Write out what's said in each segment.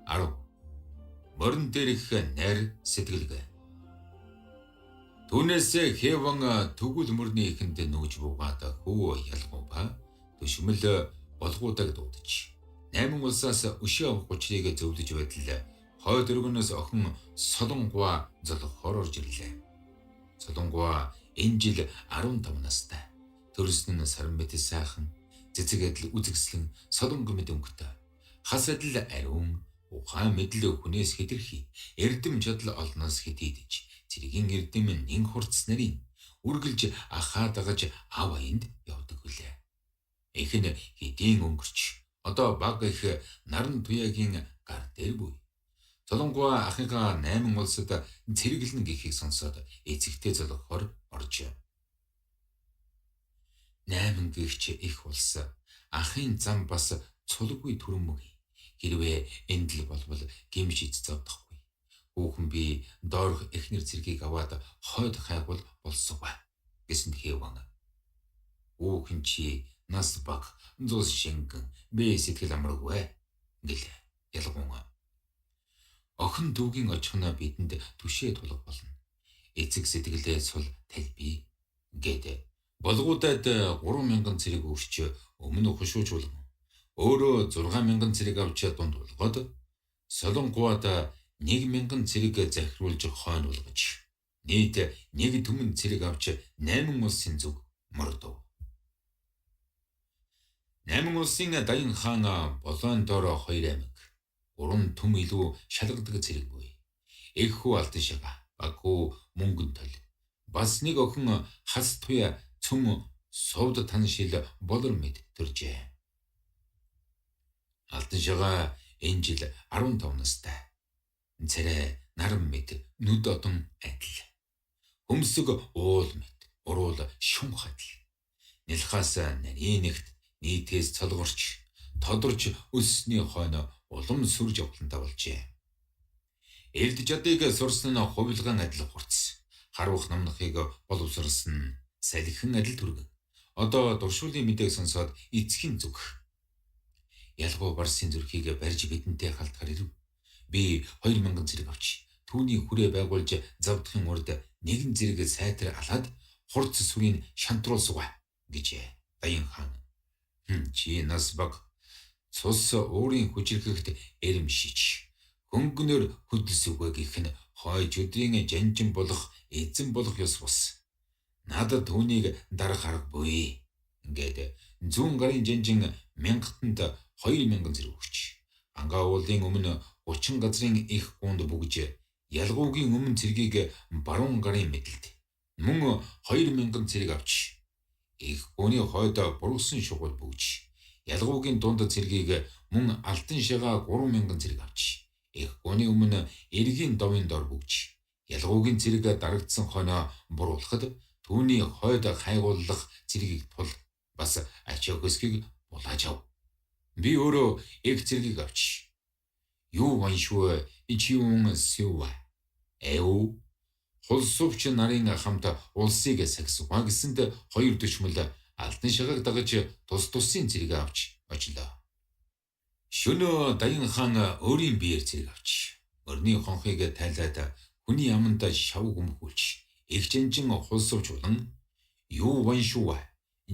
10. Морин дээрх найр сэтгэлгээ. Түүнээс Хэван төгөл мөрний эхэнд нүүж буугаад хүү ялгуу ба төшмөл болгуудаг дуудаж 8 улсаас өшөө авах учрыг зөвлөж байтал хойд өргөнөөс охин Солонгуа золгохоор орж ирлээ. Солонгуа энэ жил 15 настай. Төрсөн нь саран мэт сайхан, цэцэг адил үзэгслэн солонго мэт өнгөтэй. Хас адил ариун, ухаан мэдл хүнээс хэтэрхий, эрдэм чадал олноос хэтийдэж, цэргийн эрдэм нэн хурц нарийн үргэлж ахаа дагаж ав аянд явдаг билээ. Их нь хэдийн өнгөрч одоо баг их наран туяагийн гар дээр буй. Солонгуа ахыгаа 8 улсад цэргэлнэ гэхийг сонсоод эцэгтэй золгохоор оржээ. 8 гихч их улс ахын зам бас цулгүй түрмэг. Хэрвээ энд л болбол гимш ич зовдохгүй. Хүүхэн би доорх эхнэр цэргийг аваад хойд хайгвал болсоо гэсэнд Хэван. Хүүхэн чи нас баг зус шингэн би сэтгэл амаргүй гэлээ. Ялгуун. Охин дүүгийн очихно бидэнд түшээ тулга болно. Эцэг сэтгэлээ сул талби гээд болгуудад 3000 цэрэг өгч өмнө хушуужуулган. Өөрөө 6000 цэрэг авч дунд болгоод Солонгуад 1000 цэрэг захируулж хойно уулгаж нийт 1 түмэн цэрэг авч 8 улсын зүг мордов. 8 улсын Даян хаан Болоон дор 2 аймаг 3 түм илүү шалгадаг цэрэг буй. Эх хүү алтан шага, баг хүү мөнгөн тол. Бас нэг охин хас туяа цөм сувд тан шил болор мэд төржээ. Алтан шага энэ жил 15 настай. Царай наран мэд нүд одон адил. Хөмсөг уул мэд уруул шунх адил. Нялхаас нарийн нэгт нийтээс цолгорч тодорч өссөний хойно улам сүрж явдлантай болжээ. Элд жадыг сурсан нь хувилгаан адил хурц. Харвах намнахыг боловсруулсан салхин адил түргэн. Одоо дуршуулын мэдээг сонсоод эцгийн зүг. Ялгуу барсын зүрхийг барьж бидэнтэй халтахар ирэв. Би 2000 зэрэг авч түүний хүрээ байгуулж завдахын урд нэгэн зэрэг сайтар алаад хурц сүрийг шантруулсуга гэжээ. Даян хаан. Чи нас баг цус уурын хүчирхэгт эрэмшиж хөнгөнөөр хөдөлсөвгөө гэх нь хойч өдрийн жанжин болох эзэн болох ёс бус. Надад түүнийг дарах аргагүй. Ингээд зүүн гарын жанжин мянгатанд 2000 зэрэг өгч. Ангаа уулын өмнө 30 газрын их гунд бүгж ялгуугийн өмнө цэргийг баруун гарын мэдлэлд мөн 2000 цэрэг авч их гуны хойд бургасан шугал бүгж ялгуугийн дунд цэргийг мөн алтан шагаа 3000 цэрэг авч их гуны өмнө эргийн довын дор бүгж ялгуугийн цэрэг дарагдсан хойноо буруулахад түүний хойд хайгууллах цэргийг тул бас ачаа хөсгийг булааж ав. Би өөрөө их цэргийг авч юу ваншгүй чиун сюва эв хулсувч нарын хамт улсыг сагсгаа гэсэнд хоёр төчмөл алтан шагааг дагаж тус тусын цэрэг авч очлоо. Шөнө Даян хаан өөрийн биеэр цэрэг авч мөрний хонхыг тайлаад хүний аманд шав гүмхүүлж их жанжин хулсувч болон юу ваншуа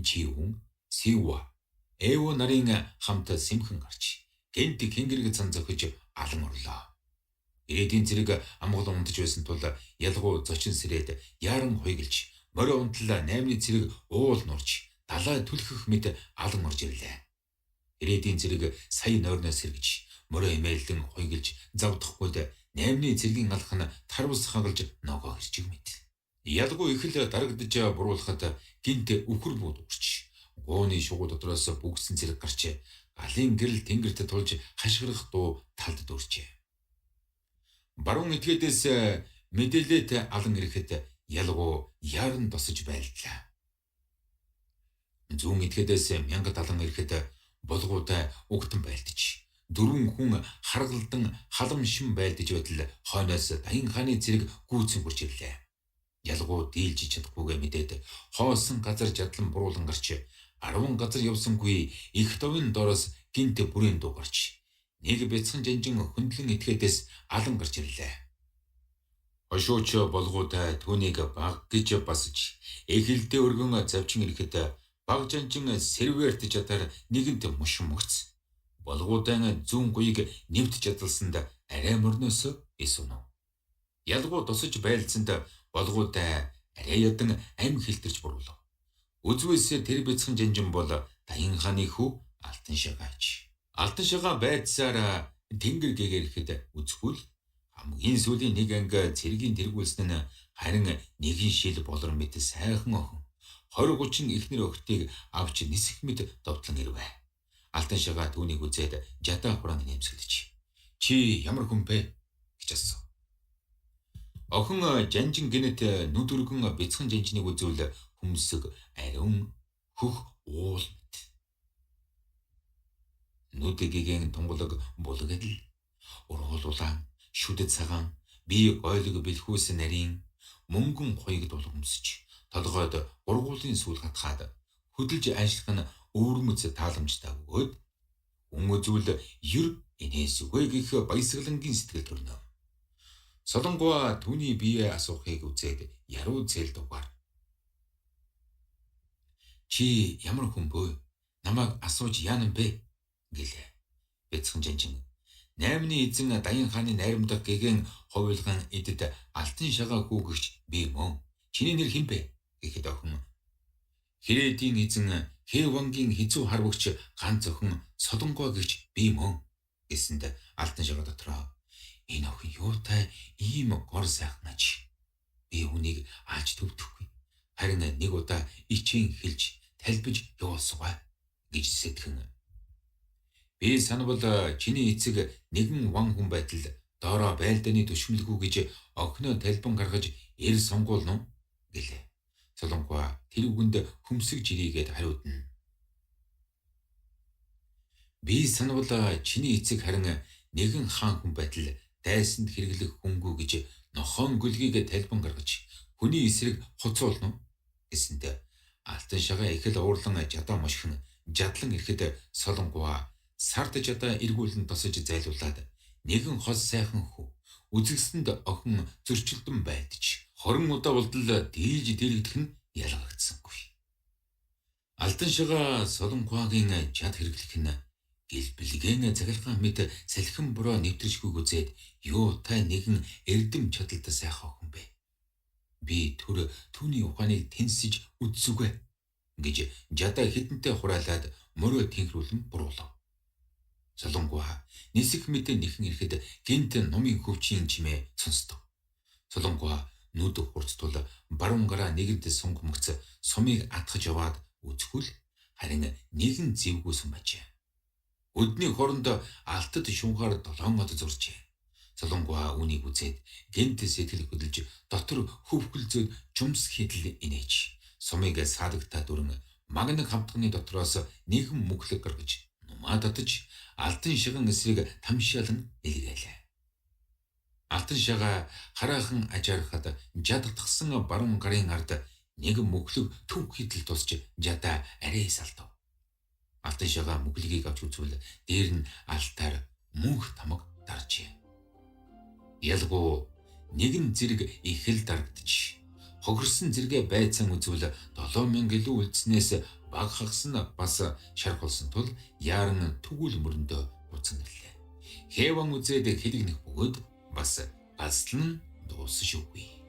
чиун сива эв нарын хамт сэмхэн гарч гэнт хингэрэг цан зохиж алан орлоо. Ирээдийн зэрэг амгалан унтаж байсан тул ялгуу зочин сэрээд яаран хуйгалж морь унтал 8-ны зэрэг уул нурж далай түлхэх мэт алан орж ирлээ. Ирээдийн зэрэг сая нойрноос сэргэж морь эмээлэн хуйгалж завдахгүйд 8-ны зэргийн алх нь тарвас хагалж ногоо хэрчиг мэт. Ялгуу их л дарагдаж буруулахад гинт үхэр бууд урч гууны шугуу дотроос бүгдсэн зэрэг гарч галын гэрэл тэнгэрт тулж хашгирах дуу талд дүүрчээ. Баруун этгээдээс мэдээлэлт алан ирэхэд ялгуу яаран досож байлдлаа. Зүүн этгээдээс мянгат алан ирэхэд булгуутай угтан байлдаж дөрвөн хүн харгалдан халамшин байлдаж байтал хойноос Даян хааны зэрэг гүйцэн хурж ирлээ. Ялгуу дийлж чадахгүйгээ мэдээд хоосон газар жадлан буруулан гарч 10 газар явсангүй их товын доороос гинт бүрийн дуу гарч Нэг бяцхан жанжин хөндлөн этгээдээс алан гарч ирлээ. Хошууч болгоутай түүнийг баг гэж басж эхэлдээ өргөн завчин ирэхэд баг жанжин серверт чадаар нэгэнт мушин мөгц. Болгоутай зүүн гуйг нэвт чадалсанд арай мөрнөөс эс унав. Ялгуу тусаж байлцсанд болгоутай арай ядан ам хилтэрч буруулав. Үзвээс тэр бяцхан жанжин бол Даян хааны хүү Алтан шагаач. Алтан шагаа байцсаар тэнгэр гэгэрэхэд үзэхүүл хамгийн сүүлийн нэг анги цэргийн тэргүүлсэн нь харин нэгэн шил болор мэт сайхан охин 20 30 эхнэр охтыг авч нисэх мэт довтлон ирвэ. Алтан шагаа түүнийг үзээд жадаа хураан нэмсгэлж, "Чи ямар хүн бэ?" гэж асуув. Охин жанжин гинэт нүд өргөн бяцхан жанжныг үзвэл хүмсэг ариун хөх уул мэт. Нүд гигэн тунгалаг булаг адил ургуул улаан шүдэд цагаан бие гойлог бэлхүүс нарийн мөнгөн хуйг дулгамсч толгойд гургуулын сүүл гатгаад хөдөлж ажиллах нь өвөрмөц тааламжтай бөгөөд хүн үзвэл ер инээсгүй гэх баясгалангийн сэтгэл төрнө. Солонгуа түүний бие асуухыг үзээд яруу зээл дугаар. "Чи ямар хүн бөө? Намайг асууж яана бэ?" гэлээ. Бяцхан жанжин "Наймны эзэн Даян хааны найрамдах гэгэн хувилган эдэд Алтан шагаа хүүгэгч би мөн. Чиний нэр хэн бэ?" гэхэд охин "Хэрээдийн эзэн Хэвангийн хизүү харвагч ганц охин Солонгоо гэгч би мөн" гэсэнд Алтан шагаа дотроо "Энэ охин юутай ийм гор сайхан аж. Би хүнийг ааж төвдөхгүй. Харин нэг удаа ичээн хэлж талбиж явуулсугай" гэж сэтгэн. "Би санавал чиний эцэг нэгэн ван хүн байтал доороо байлдааны төшмөлгүй гэж охиноо талбан гаргаж эр сонгуулна уу?" гэлээ. Солонгуа тэр үгэнд хөмсөг жирийгээд хариудна. "Би санавал чиний эцэг харин нэгэн хаан хүн байтал дайсанд хэрэглэх хүнгүй гэж нохоон гүлгийг талбан гаргаж хүний эсрэг хуцуулна уу?" гэсэнд Алтан шагаа их л уурлан жадаа мошхон жадлан ирэхэд Солонгуа сард жадаа эргүүлэн тосож зайлуулад нэгэн хол сайхан хүү үзэгсэнд охин зөрчилдөн байдж 20 удаа болдол дийлж дийлэгдэх нь ялгагдсангүй. Алтан шагаа Солонгуагийн жад хэрэглэх нь гэлбэлгэн цагалгаан мэт салхин бороо нэвтэршгүйг үзээд юутай нэгэн эрдэм чадалтай сайхан охин бэ? Би түр түүний ухааныг тэнсэж үзсүгэ гэж жадаа хідэнтэй хураалаад мөрөө тэнхрүүлэн буруулав. Солонгуа нисэх мэт нэхэн ирэхэд гинт нумын хөвчийн чимээ сонстов. Солонгуа нүд хурцтул баруун гараа нэгэнт сунгамгц сумыг атгаж яваад үзэхүүл харин нэгэн зэвгүй сум ажээ. Өдний хооронд алтад шунгаар 7 од зуржээ. Солонгуа үүнийг үзээд гинт сэтгэл хөдлөж дотор хөвхөлзөөд жумс хийдэл инээж сумыг саадагтаа дүрэн магнаг хамтганы дотроос нэгэн мөхлөг гаргаж нумаа татаж алтан шаган эсрэг тамшаалан илгээлээ. Алтан шагаа хараахан ажаархад жадгатгсан баруун гарын ард нэгэн мөхлөг төв хидэл тусч жадаа арай салтав. Алтан шагаа мөхлөгийг авч үзвэл дээр нь алтаар мөнх тамаг даржээ. Ялгуу нэгэн зэрэг их л дарагдчих. Хохирсон зэрэгэ байцсан үзвэл 7000 илүү үлдснээс баг хагас нь бас шархулсан тул яаран түгүүл мөрөндөө буцан ирлээ. Хэван үзээд хэлэгнэх бөгөөд бас гаслан дуусшгүй.